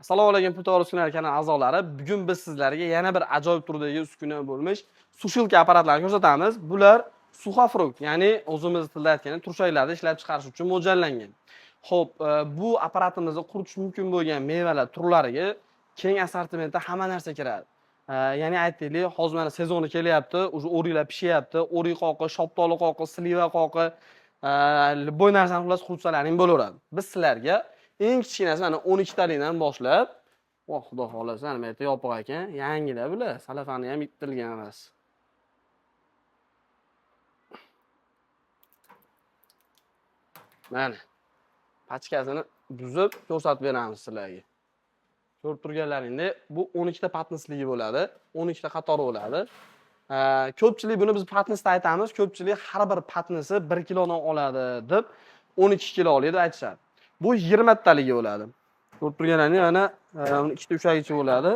Assalomu alaykum Pul uskunalar kanali a'zolari. Bugun biz sizlarga yana bir ajoyib turdagi uskuna bo'lmish сушилка apparatlarini ko'rsatamiz. Bular сухофрукт, ya'ni o'zimiz tilda aytganda turshaklarni ishlab chiqarish uchun mo'ljallangan. Xo'p, bu apparatimizda quritish mumkin bo'lgan mevalar turlariga keng assortimentda hamma narsa kiradi. Ya'ni aytaylik, hozir mana sezoni kelyapti, уже o'riklar pishyapti, o'rik qoqi, shoptoli qoqi, sliva qoqi, любой narsani xullas quritsalaring bo'laveradi. Biz sizlarga eng kichkinasi mana 12 talikdan boshlab, voh, xudo xohlasa, mana bu yerda yopiq ekan, yangilar bular, salafani ham bitilgan emas. Mana pachkasini buzib ko'rsatib beramiz sizlarga. Ko'rib turganlaringdek, bu 12 ta patnisligi bo'ladi, 12 ta qatori bo'ladi. Ko'pchilik buni biz patnisda aytamiz, ko'pchilik har bir patnisi 1 kilodan oladi deb 12 kilo oladi deb aytishadi. Bu 20 taligi bo'ladi. Ko'rib turganlaringdek, mana uni ikkita ushagichi bo'ladi.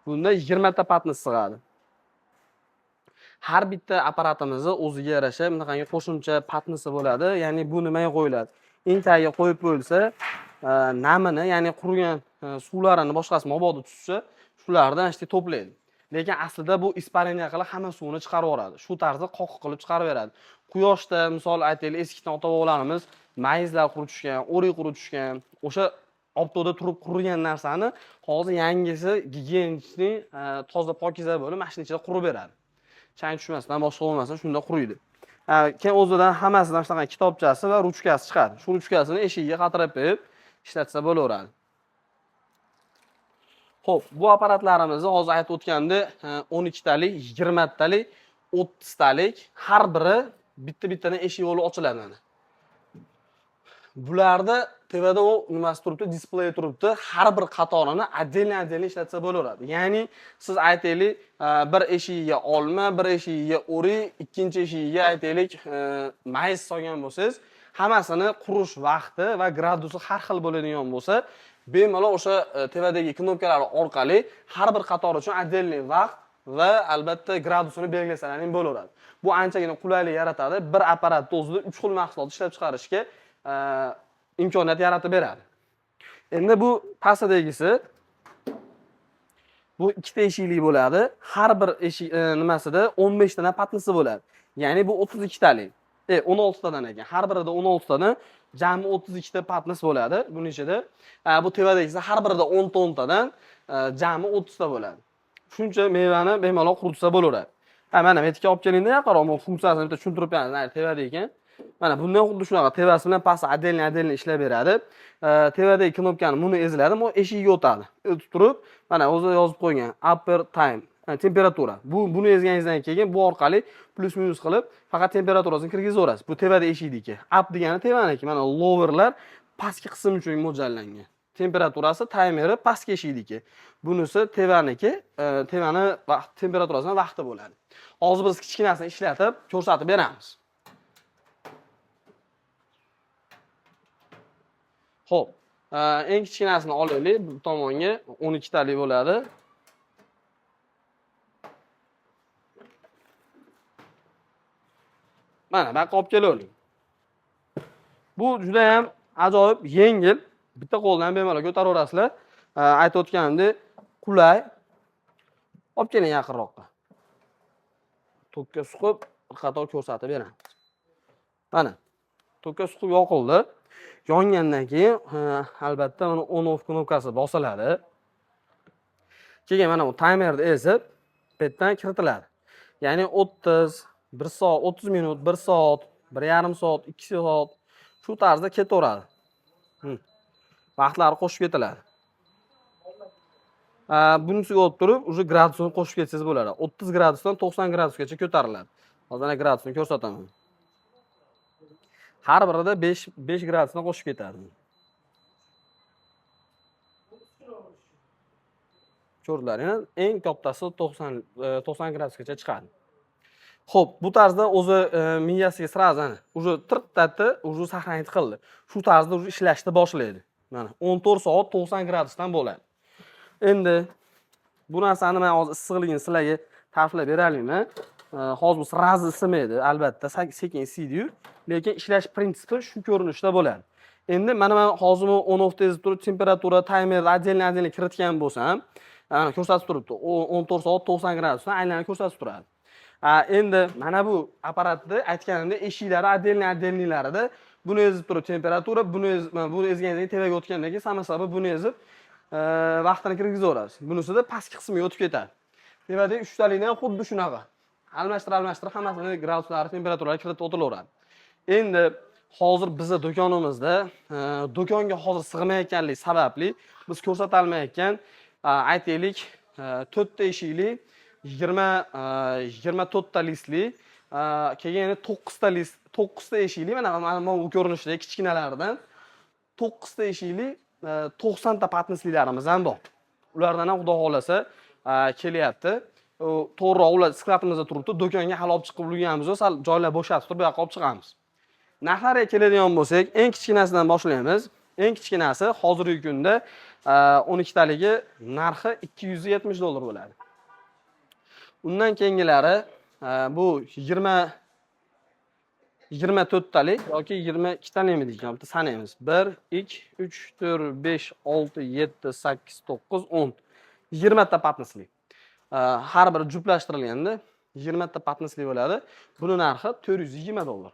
Bunda 20 ta patnis sig'adi. Har bitta apparatimizni o'ziga yarasha bunaqangi qo'shimcha patnisi bo'ladi. Ya'ni bu nimaga qo'yiladi? Eng tagiga qo'yib qo'yilsa, namini, ya'ni qurigan suvlarini boshqasi mabodo tushsa, shulardan ishda to'playdi. Lekin aslida bu ispareniya qilib hamma suvini chiqarib yuboradi. Shu tarzda qoq qilib chiqarib beradi. Quyoshda, misol aytaylik, eskidan ota-bobolarimiz mayizlar quritishgan, o'rik quritishgan, o'sha oftobda turib qurigan narsani hozir yangisi gigiyenik, toza pokiza bo'lib mana shuning ichida qurib beradi. Chang tushmasdan, boshqa bo'lmasdan shunda quriydi. Keyin o'zidan hammasidan shunaqa kitobchasi va ruchkasi chiqadi. Shu ruchkasini eshigiga qatirib qo'yib ishlatsa bo'laveradi. Xo'p, bu apparatlarimizni hozir aytib o'tgandek, 12 talik, 20 talik, 30 talik, har biri bitta-bittadan eshik yo'li ochiladi mana. Bularda tevada u nimasi turibdi, displey turibdi, har bir qatorini отдельно-отдельно ishlatsa bo'laveradi. Ya'ni siz aytaylik, bir eshigiga olma, bir eshigiga o'rik, ikkinchi eshigiga aytaylik, mayiz solgan bo'lsangiz, hammasini qurish vaqti va gradusi har xil bo'ladigan bo'lsa, bemalol o'sha tevadagi knopkalar orqali har bir qator uchun отдельный vaqt va albatta gradusini belgilasalaring bo'laveradi. Bu anchagina qulaylik yaratadi. Bir apparatni o'zida 3 xil mahsulot ishlab chiqarishga imkoniyat yaratib beradi. Endi bu pastdagisi bu ikkita eshikli bo'ladi. Har bir eshik nimasida 15 tadan patnisi bo'ladi. Ya'ni bu 32 talik. 16 tadan ekan. Har birida 16 tadan jami 32 ta patnis bo'ladi buning ichida. Bu tevadagisi har birida 10 ta 10 tadan jami 30 ta bo'ladi. Shuncha mevani bemalol quritsa bo'laveradi. Mana bu yerga olib kelingda yaqinroq, bu funksiyasini bitta tushuntirib beramiz. Mana tevada ekan. Mana bundan xuddi shunaqa tevasi bilan pasti отдельно-отдельно ishlab beradi. Tevadagi knopkani buni eziladi, bu eshigiga o'tadi. O'tib turib, mana o'zi yozib qo'ygan upper time, temperatura. Buni ezganingizdan keyin bu orqali plus minus qilib faqat temperaturasini kirgizaverasiz. Bu tevada eshikniki. Up degani tevaniki. Mana lowerlar pastki qism uchun mo'ljallangan. Temperaturasi, taymeri pastki eshikniki. Bunisi tevaniki, tevani vaqt temperaturasining vaqti bo'ladi. Hozir biz kichkinasini ishlatib ko'rsatib beramiz. Xo'p, eng kichkinasini olaylik, bu tomonga 12 talik bo'ladi. Mana bu yoqqa olib kelavering. Bu juda ham ajoyib, yengil, bitta qo'ldan bemalol ko'taraverasizlar. Aytib o'tganimdek, qulay. Olib keling yaqinroqqa. Tokka suqib bir qator ko'rsatib beramiz. Mana tokka suqib yoqildi. Yongandan keyin, albatta mana on off knopkasi bosiladi. Keyin mana bu taymerni ezib, bu yerdan kiritiladi. Ya'ni 30, 1 soat, 30 minut, 1 soat, bir yarim soat, 2 soat shu tarzda ketaveradi. Vaqtlari qo'shib ketiladi. Bunisiga o'tib turib, уже gradusini qo'shib ketsangiz bo'ladi. 30 gradusdan 90 gradusgacha ko'tariladi. Hozir mana gradusini ko'rsataman. Har birida 5 gradusdan qo'shib ketadi. Ko'rdilaringmi? Eng kattasi 90 gradusgacha chiqadi. Xo'p, bu tarzda o'zi miyasiga sразу ana, уже tirtdatdi, уже saqlanib qildi. Shu tarzda уже ishlashni boshlaydi. Mana 14 soat 90 gradusdan bo'ladi. Endi bu narsani men hozir issiqligini sizlarga ta'riflab bera olmayman. Hozir bu sразу isimaydi, albatta, sekin isiydi-yu, lekin ishlash prinsipi shu ko'rinishda bo'ladi. Endi mana men hozir on off ezib turib temperatura taymerni отдельно отдельно kiritgan bo'lsam, mana ko'rsatib turibdi. 14 soat 90 gradusdan aylanib ko'rsatib turadi. Endi mana bu apparatni aytganimdek eshiklari отдельно отдельныйlarida buni ezib turib temperatura, buni buni ezgandan keyin tepaga o'tgandan keyin sama buni ezib vaqtini kirgizaverasiz. Bunisida pastki qismiga o'tib ketadi. Tepadagi uchtalikni ham xuddi shunaqa. Almashtirib almashtirib hammasini graduslari, temperaturalari kiritib o'tilaveradi. Endi hozir bizni do'konimizda do'konga hozir sig'mayotganligi sababli biz ko'rsata olmayotgan, aytaylik, 4 ta eshikli, 24 ta listli, keyin yana 9 ta list, 9 ta eshikli, mana bu ko'rinishdagi kichkinalaridan 9 ta eshikli, 90 ta patnislilarimiz ham bor. Ulardan ham xudo xohlasa kelyapti. To'g'riroq ular skladimizda turibdi. Do'konga hali olib chiqib ulgurganimiz yo'q, sal joylar bo'shatib turib bu yoqqa olib chiqamiz. Narxlariga keladigan bo'lsak, eng kichkinasidan boshlaymiz. Eng kichkinasi hozirgi kunda 12 taligi narxi 270 dollar bo'ladi. Undan keyingilari bu 24 talik yoki 22 talikmi deydi, bitta sanaymiz. 1 2 3 4 5 6 7 8 9 10. 20 ta patnisli. Har biri juplashtirilganda 20 ta patnisli bo'ladi. Buni narxi 420 dollar.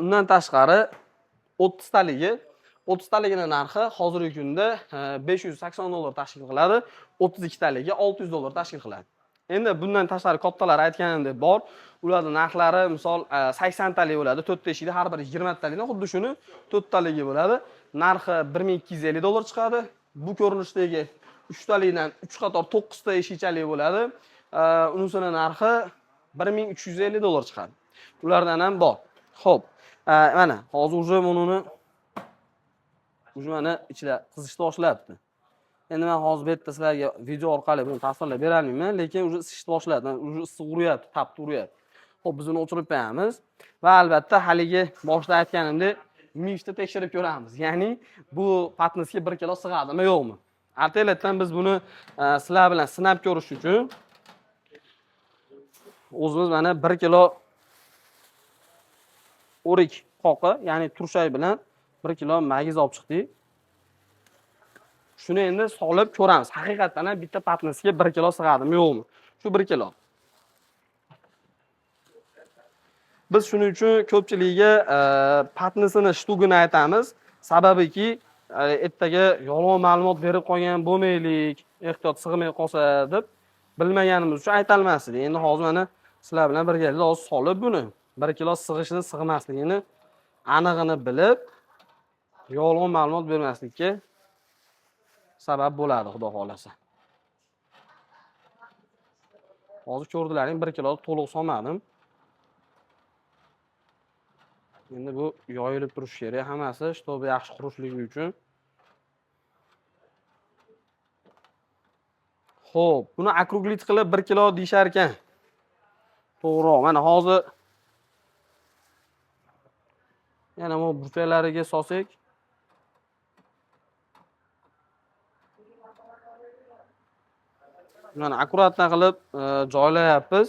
Undan tashqari 30 taligi, 30 taligini narxi hozirgi kunda 580 dollar tashkil qiladi. 32 taligi 600 dollar tashkil qiladi. Endi bundan tashqari kattalar aytganimdek bor. Ularning narxlari misol 80 talik bo'ladi. 4 ta eshikda har biri 20 talikdan xuddi shuni 4 taligi bo'ladi. Narxi 1250 dollar chiqadi. Bu ko'rinishdagi 3 talikdan 3 qator 9 ta eshikchalik bo'ladi. Unisini narxi 1350 dollar chiqadi. Ulardan ham bor. Xo'p, mana hozir уже buni уже mana ichida qizishni boshlabdi. Endi men hozir bu yerda sizlarga video orqali buni tasvirlab bera olmayman, lekin уже isishni boshladi. Уже issiq uryapti, tapni uryapti. Xo'p, biz uni o'chirib qo'yamiz va albatta haligi boshida aytganimdek mifni tekshirib ko'ramiz. Ya'ni bu patnisga 1 kilo sig'adimi, yo'qmi? Arteletdan biz buni sizlar bilan sinab ko'rish uchun o'zimiz mana 1 kilo o'rik qoqi, ya'ni turshak bilan 1 kilo magiz olib chiqdik. Shuni endi solib ko'ramiz. Haqiqatan ham bitta patnisga 1 kilo sig'adimi, yo'qmi? Shu 1 kilo. Biz shuning uchun ko'pchiligiga patnisini shtugini aytamiz. Sababiki, ertaga yolg'on ma'lumot berib qolgan bo'lmaylik, ehtiyot sig'may qolsa deb bilmaganimiz uchun aytalmas edik. Endi hozir mana sizlar bilan birgalikda hozir solib buni 1 kilo sig'ishini, sig'masligini anig'ini bilib, yolg'on ma'lumot bermaslikka sabab bo'ladi, xudo xohlasa. Hozir ko'rdilaring, 1 kilo to'liq solmadim. Endi bu yoyilib turishi kerak hammasi, shtobi yaxshi qurishligi uchun. Xo'p, buni okruglit qilib 1 kilo deyishar ekan. To'g'riroq, mana hozir yana bu burchaklariga solsak. Mana akkuratно qilib joylayapmiz.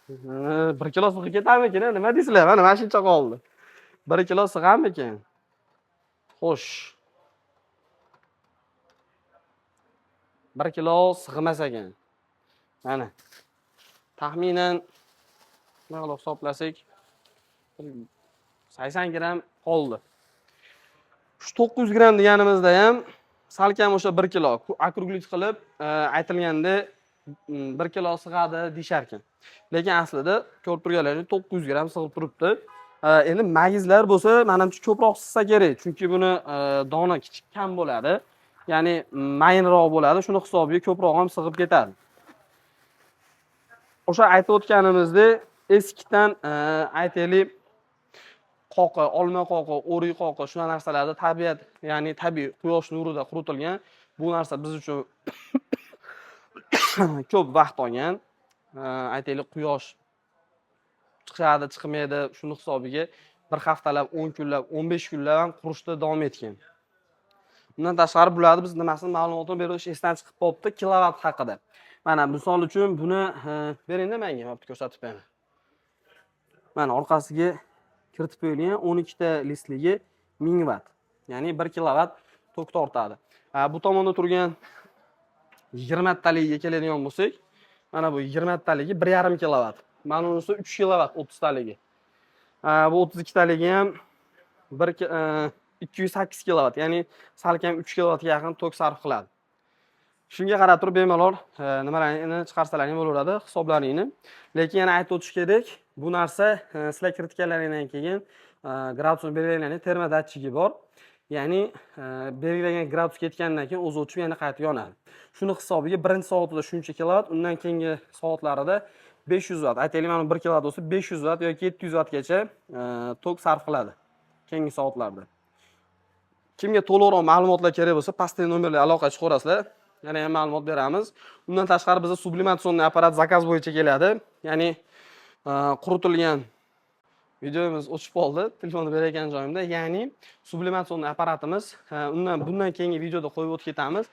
1 kilo sig'ib ketamikin, nima deysizlar? Mana shuncha qoldi. 1 kilo sig'amikin? Xo'sh. 1 kilo sig'mas ekan. Mana. Taxminan nima qilib hisoblasak, 80 gramm qoldi. Shu 900 gramm deganimizda ham salkam o'sha 1 kilo okruglik qilib aytilganda 1 kilo sig'adi deyishar ekan. Lekin aslida ko'rib turganlaringiz 900 gramm sig'ib turibdi. Endi magizlar bo'lsa, menimcha ko'proq sig'sa kerak, chunki buni dona kichik kam bo'ladi. Ya'ni mayinroq bo'ladi, shuni hisobiga ko'proq ham sig'ib ketadi. O'sha aytib o'tganimizdek, eskidan aytaylik, qoqi, olma qoqi, o'rik qoqi, shunaqa narsalarda tabiat, ya'ni tabiiy quyosh nurida quritilgan. Bu narsa biz uchun ko'p vaqt olgan. Aytaylik, quyosh chiqadi, chiqmaydi, shuni hisobiga bir haftalab, 10 kunlab, 15 kunlab ham qurishda davom etgan. Undan tashqari bularni biz nimasini ma'lumotini berish esdan chiqib qolibdi kilovat haqida. Mana, misol uchun, buni beringda menga, man bitta ko'rsatib beraman. Mana, orqasiga kiritib qo'yilgan 12 ta listligi 1000 vatt, ya'ni 1 kilovat tok tortadi. Bu tomonda turgan 20 taligiga keladigan bo'lsak, mana bu 20 taligi 1,5 kilovat. Mana bunisi 3 kilovat 30 taligi. Bu 32 taligi ham 208 kilovat, ya'ni salkam 3 kilovatga yaqin tok sarf qiladi. Shunga qarab turib bemalol nimalarni chiqarsalaring bo'laveradi, hisoblaringni. Lekin yana aytib o'tish kerak, bu narsa sizlar kiritganlaringdan keyin gradusini belgilangan termodatchigi bor. Ya'ni belgilangan gradus ketgandan keyin o'zi o'chib, yana qaytib yonadi. Shuni hisobiga birinchi soatida shuncha kilovat, undan keyingi soatlarida 500 vatt. Aytaylik, mana 1 kilovat bo'lsa, 500 vatt yoki 700 vattgacha tok sarf qiladi keyingi soatlarda. Kimga to'liqroq ma'lumotlar kerak bo'lsa, pastdagi nomerga aloqa chiqaverasizlar. Yana ham ma'lumot beramiz. Undan tashqari, bizda сублимационный apparat заказ bo'yicha keladi. Ya'ni quritilgan, videomiz o'chib qoldi telefonni berayotgan joyimda. Ya'ni сублимационный apparatimiz, undan bundan keyingi videoda qo'yib o'tib ketamiz.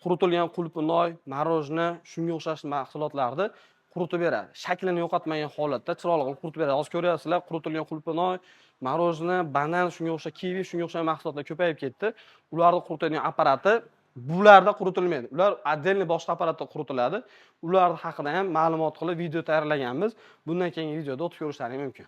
Quritilgan qulupnoy, мороженое, shunga o'xshash mahsulotlarni quritib beradi. Shaklini yo'qotmagan holatda chiroyli qilib quritib beradi. Hozir ko'ryapsizlar, quritilgan qulupnoy, мороженое, banan, shunga o'xshash kivi, shunga o'xshagan mahsulotlar ko'payib ketdi. Ularni quritadigan apparati bularda quritilmaydi. Ular отдельный boshqa apparatda quritiladi. Ular haqida ham ma'lumot qilib video tayyorlaganmiz. Bundan keyingi videoda o'tib ko'rishlaring mumkin.